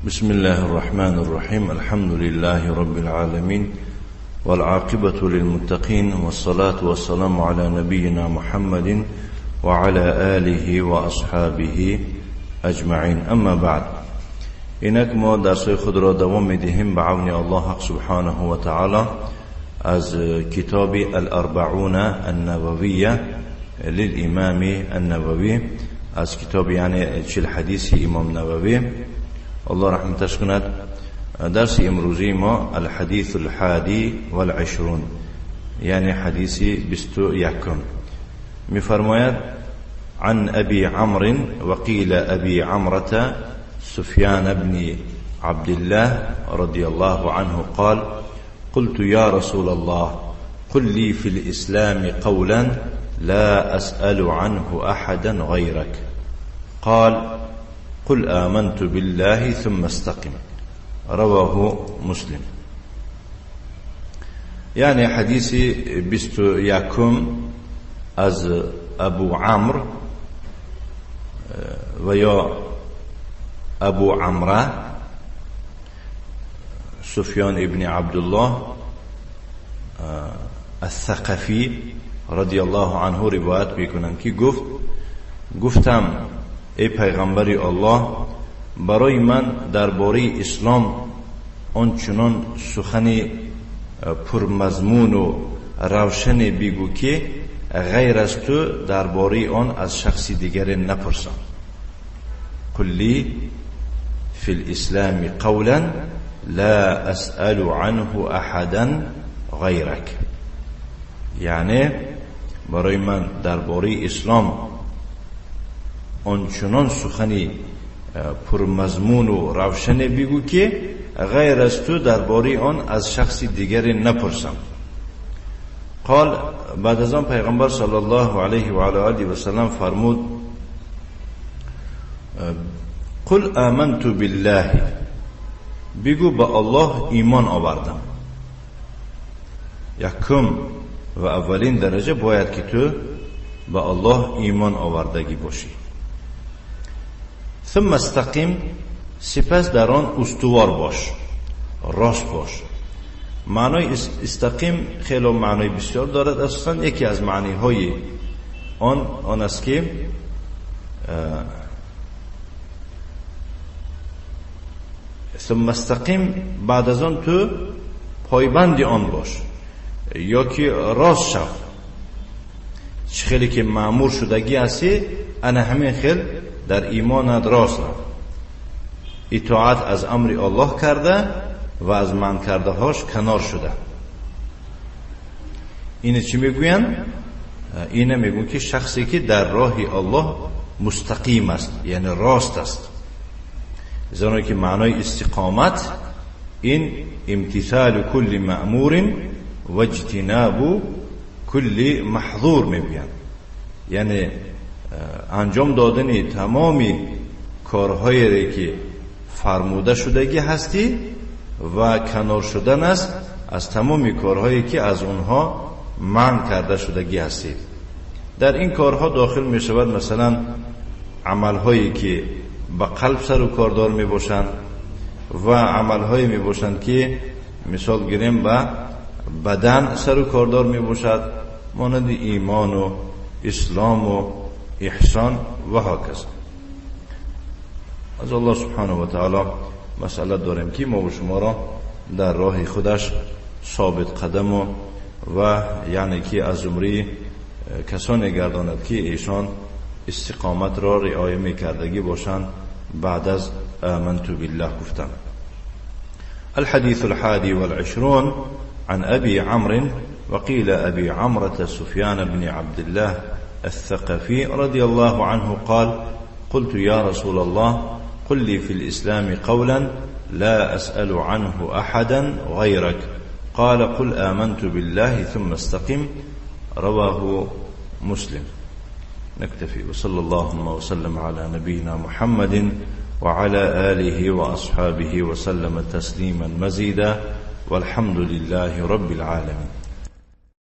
بسم الله الرحمن الرحيم. الحمد لله رب العالمين، والعاقبة للمتقين، والصلاة والسلام على نبينا محمد وعلى آله وأصحابه أجمعين. أما بعد، اینک ما درس خود را دوام میدهیم به عون الله حق سبحانه و تعالی از کتاب الاربعون النوویه للامام النووی، از کتاب یعنی 40 حدیث امام نووی الله رحمتش کند. درس امروزی ما الحدیث الحادی والعشرون، یعنی حدیث 21. میفرماید عن ابی عمرو وقیل ابی عمرة سفيان بن عبد الله رضي الله عنه قال: قلت يا رسول الله قل لي في الإسلام قولا لا أسأل عنه أحدا غيرك. قال: قل آمنت بالله ثم استقم. رواه مسلم. یعنی حدیث 21 از ابو عمرو و یا ابو عمره سفیان ابن عبدالله الثقفی رضی الله عنه روایت میکنند که گفت: گفتم ای پیغمبر الله، برای من درباره اسلام آنچنان سخن پرمضمون و روشن بگو که غیر از تو درباره آن از شخص دیگر نپرسم. قل لی فی الاسلام قولا لا اسأل عنه احدا غیرک. یعنی برای من درباره اسلام آنچنان سخنی پرمضمون و روشن بگو که غیر از تو درباره آن از شخص دیگر نپرسم. قال، بعد از آن پیغمبر صلی الله علیه و علی آله و سلم فرمود: قل آمنت بالله، بگو به الله ایمان آوردم. یکم و اولین درجه باید که تو به الله ایمان آوردگی باشی. ثم استقیم، سپس در آن استوار باش، راست باش. معنای استقیم خیلی معنای بسیار دارد. اصلا یکی از معنی های آن آن است که ثم استقیم، بعد از آن تو پایبند آن باش یا که راست شو. چه خیلی که مأمور شدگی هستی، انا همین خیل در ایمانت راست رو. اطاعت از امر الله کرده و از من کرده هاش کنار شده. اینه چی میگوین؟ اینه میگوین که شخصی که در راه الله مستقیم است، یعنی راست است. زنی که معنای استقامت این امتثال کل مأمور و اجتناب کل محظور میگوین، یعنی انجام دادن تمامی کارهایی که فرموده شدگی هستی و کنار شدن است از تمامی کارهایی که از اونها منع کرده شدگی هستی. در این کارها داخل می شود مثلا عملهایی که با قلب سر و کاردار می باشند و عملهایی می باشند که مثال گیریم به بدن سر و کاردار می باشد، مانند ایمان و اسلام و احسان و هکذا. از الله سبحانه و تعالی مسئله داریم که ما و شما را در راه خودش ثابت قدم و یعنی که از زمره کسانی گرداند که ایشان استقامت را رعایه میکردگی باشند بعد از آمنت بالله گفتن. الحديث الحادي والعشرون عن أبي عمرو وقيل أبي عمرة سفيان بن عبد الله الثقفي رضي الله عنه قال: قلت يا رسول الله قل لي في الإسلام قولا لا أسأل عنه أحدا غيرك. قال: قل آمنت بالله ثم استقم. رواه مسلم. نكتفي، وصلى اللهم وسلم على نبينا محمد وعلى آله وأصحابه وسلم تسليما مزيدا، والحمد لله رب العالمين.